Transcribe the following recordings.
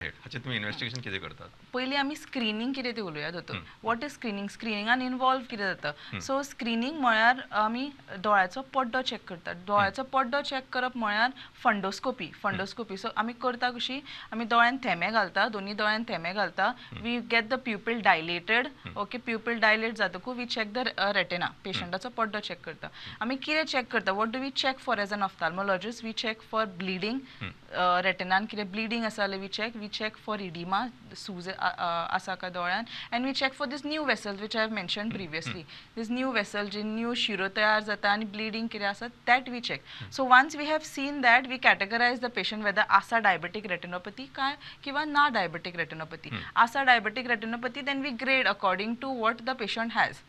हाचें तुमी इन्व्हेस्टिगेशन कितें करतात? पयलीं आमी स्क्रिनींग कितें तें उलोवया दोतोर. What is screening? स्क्रिनिंगान इनवॉल्व कितें जाता? सो स्क्रिनींग म्हळ्यार आमी दोळ्याचो पड्डो चॅक करतात. दोळ्याचो पड्डो चॅक करप म्हळ्यार फंडोस्कोपी. फंडोस्कोपी सो आमी करता कशी, आमी दोळ्यान थेंबे घालता, दोनी दोळ्यान थेंबे घालता. We get the pupil dilated. Okay, pupil dilate जातकूच we check the retina. पेशंटाचो पड्डो चॅक करता. आमी कितें चॅक करता? What do we check for as an ophthalmologist? We check for bleeding. रेटिनान कितें ब्लिडींग आसा जाल्यार we check for edema, सूज आसा काय दोळ्यान, and we check for this new vessels which I have mention previously. This new vessel ji new शिरो तयार जाता आनी ब्लिडींग कितें आसा that we check. So once we have seen that, we categorize the patient whether आसा diabetic retinopathy काय किंवा ना डायबेटीक रेटिनोपॅथी. आसा diabetic retinopathy, then we grade according to what the patient has.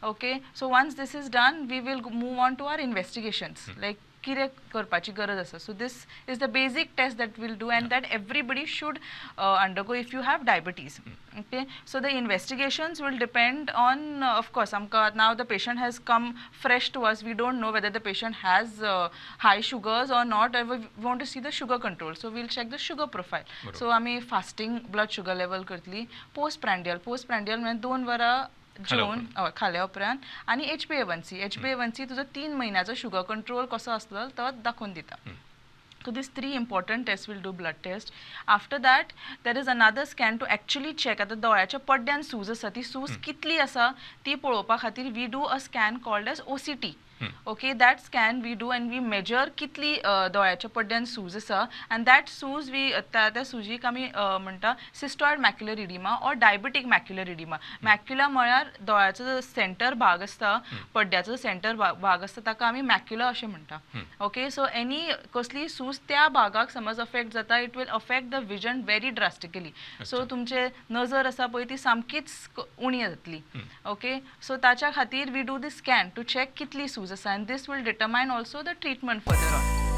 Okay, so once this is done, we will move on to our investigations, like कितें करपाची गरज आसा. So this is the basic test that we'll do and that everybody should undergo if you have diabetes. Okay, so the investigations will depend on, of course, आमकां now the patient has come fresh to us, we don't know whether the patient has high sugars or not. We want to see the sugar control, so we'll check the sugar profile. So आमी fasting blood sugar level करतली, post prandial. Post prandial म्हळ्यार 2 वरां जेवन, हय, खाल्या उपरांत. आनी HbA1c. HbA1c तुजो 3 म्हयन्याचो शुगर कंट्रोल कसो आसलो तो दाखोवन दिता. So these three important tests will do, blood test. After that, there is another scan to actually check. आतां दोळ्याच्या पड्ड्यान सूज आसा, ती सूज कितली आसा ती पळोवपा खातीर we do a scan called as OCT. Okay, that scan we do and we measure कितली दोळ्याच्या पड्ड्यान सूज आसा अँड that सूज we त्या सुजीक आमी म्हणटा cystoid macular edema or diabetic macular edema. Macula म्हळ्यार दोळ्याचो जो सेंटर भाग आसता, पड्ड्याचो सेंटर भाग आसता, ताका आमी मॅक्युला अशें म्हणटा. ओके, सो एनी कसलीय सूज त्या भागाक समज अफेक्ट जाता, it will affect the vision very drastically. So तुमचे नजर आसा पळय ती सामकीच उणी जातली. ओके, सो ताच्या खातीर we do the scan to check कितली सूज आसा and this will determine also the treatment further on.